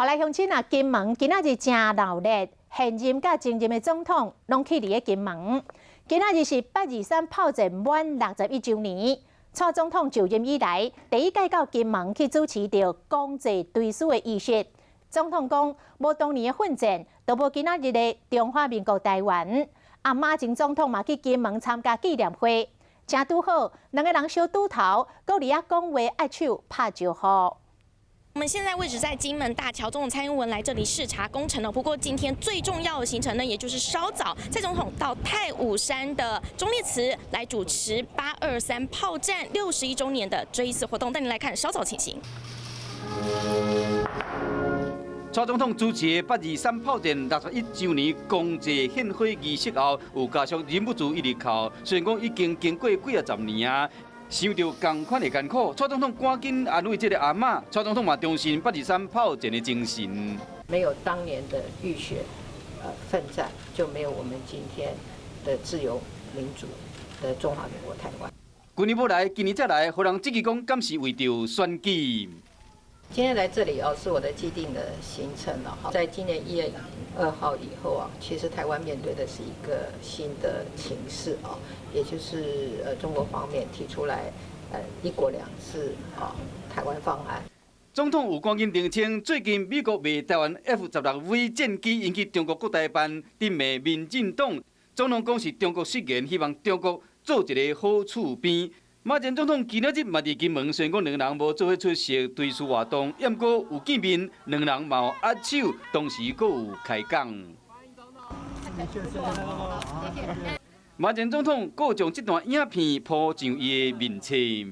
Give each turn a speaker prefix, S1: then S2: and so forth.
S1: 好來，鄉親啊，金門今仔日誠鬧熱，現任佮前任的總統攏去佇咧金門。今仔日是八二三炮戰滿61週年，蔡總統就任以來第一擺到金門去主持著公祭追思的儀式。總統講，無當年的奮戰，就無今仔日的中華民國台灣。啊，馬前總統嘛去金門參加紀念會，誠拄好，兩个人相拄頭，閣佇遐講話握手拍招呼。
S2: 我們現在位置在金門大橋，總統蔡英文來這裡視察工程了。不過今天最重要的行程呢，也就是稍早蔡總統到太武山的忠烈祠來主持八二三炮戰61週年的追思活動。帶您來看稍早情形。
S3: 蔡總統主持八二三炮戰61週年公祭獻花儀式後，有家屬忍不住一直哭。雖然講已經經過幾仔十年啊。想著仝款的艱苦，蔡總統趕緊安慰這個阿嬤。蔡總統嘛重申八二三炮戰的精神。
S4: 沒有當年的浴血奮戰，就沒有我們今天的自由民主的中華民國台灣。
S3: 去年無來，今年才來，予人質疑講，敢是為著選舉？
S4: 今天來這裡哦，是我的既定的行程了。哈，在今年1月2號以後啊，其實台灣面對的是一個新的情勢啊，也就是中國方面提出來一國兩制啊台灣方案。
S3: 總統有趕緊澄清，最近美國賣台灣 F-16V 戰機引起中國國台辦佇罵民進黨，總統講是中國失言，希望中國做一个好厝邊。馬前總統今仔日嘛佇金門，雖然講兩人無做伙出席追思活動，毋過有見面，兩人嘛有握手，同時閣有開講。馬前總統閣將這段影片鋪上伊的面冊。